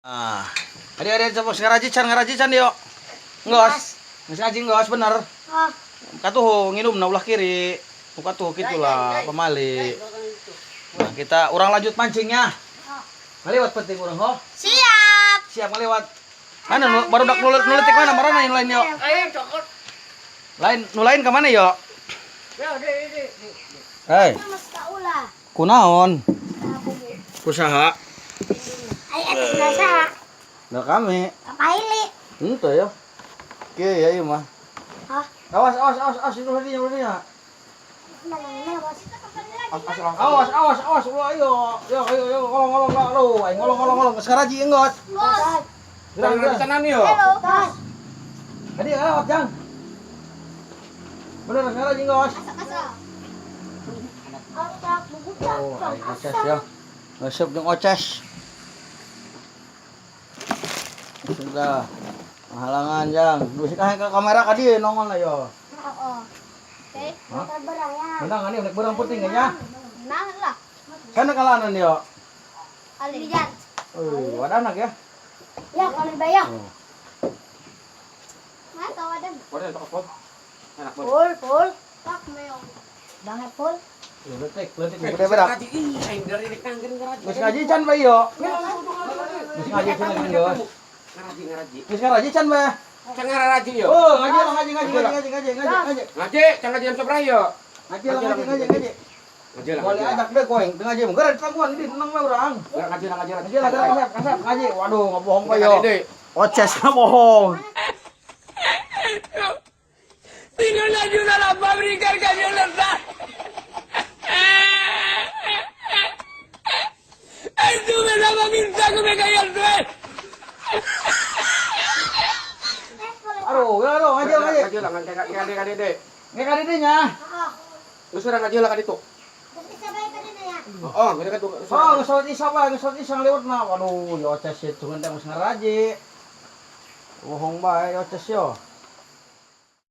Ah. Adi coba ngaraji can, ngaraji can yo. Ngos. Geus ngaji ngos bener. Ah. Katuh nginum na ulah kiri. Buka tuh gitulah pamali. Nah, kita orang lanjut mancingnya. Ngaliwat penting urang ho. Siap. Siap ngaliwat. Mana nu baru dak nulet nuletik mana marana yang lain yo. Ayo cokot. Lain nu lain ke mana yo? Ya, di. Hei, Mas kaula. kunaon? Kusaha? Ai atas nasa. Da kami. Kapaili. Henteu ya. Oke ya ieu mah. Hah? Awas awas awas awas itu hadinya hadinya. Mana bos? Awas awas awas ulah ayo. Yo ayo yo ngolong ngolong lah lu. Aing ngolong ngolong ngolong geus ngaraji enggot. Bos. Gerak gerak. Tenan yo. Halo. Bos. Tadi lewat jang. Bener geus ngaraji enggot. Asa. Otak buku. Oh, aing oces ya. Ngesep jeung oces. Sudah. Halangan jang. Duh sih ke kamera ka dieu nongol lah yo. Oh. Oke. Hah? Berang ya. Menang ani unek berang penting ya. Nah lah. Sana kalanan yo. Ali. Lihat. Euy, wadah anak ya. Ya kalau bayar. Oh. Mana tahu ada. Boleh cokot. Enak banget. Pul, pul. Pak meong. Banget pul. Yo letik, letik gede berak. Ngaji ih, aing dari di kangger ngaraji. Geus ngaji can bae yo. Geus ngaji can geus. Ngaraji ngaraji. Geus ngaraji can bae. Can ngaraji yo. Oh, ngaji lah ngaji ngaji ngaji ngaji ngaji ngaji ngaji. Ngaji, can ngaji jam seberapa yo? Ngaji lah ngaji ngaji ngaji. Ngaji lah. Boleh ajak deh koeng, teu ngaji mah geura ditangguhan di tenang we urang. Ngaji lah ngaji lah. Ngaji lah geura kasep kasep ngaji. Waduh, ngabohong bae yo. Yo. Oces bohong. Si no le ayuda a la fábrica, el camión lo está. Estuve la un saco me caí al suelo. Aduh, geura aduh ngaji ngaji. Ngaji lah ngaji ngaji ngaji deh. Nge ka dieu nya. Oh. Geus urang ngaji lah ka ditu. Terus bisa baik tadi ya. Oh, gede ka tuh. Oh, geus salat isya bae, geus salat isya ngaliwatna. Waduh, yo oces ye cuman teh geus ngaraji. Bohong bae yo oces yo.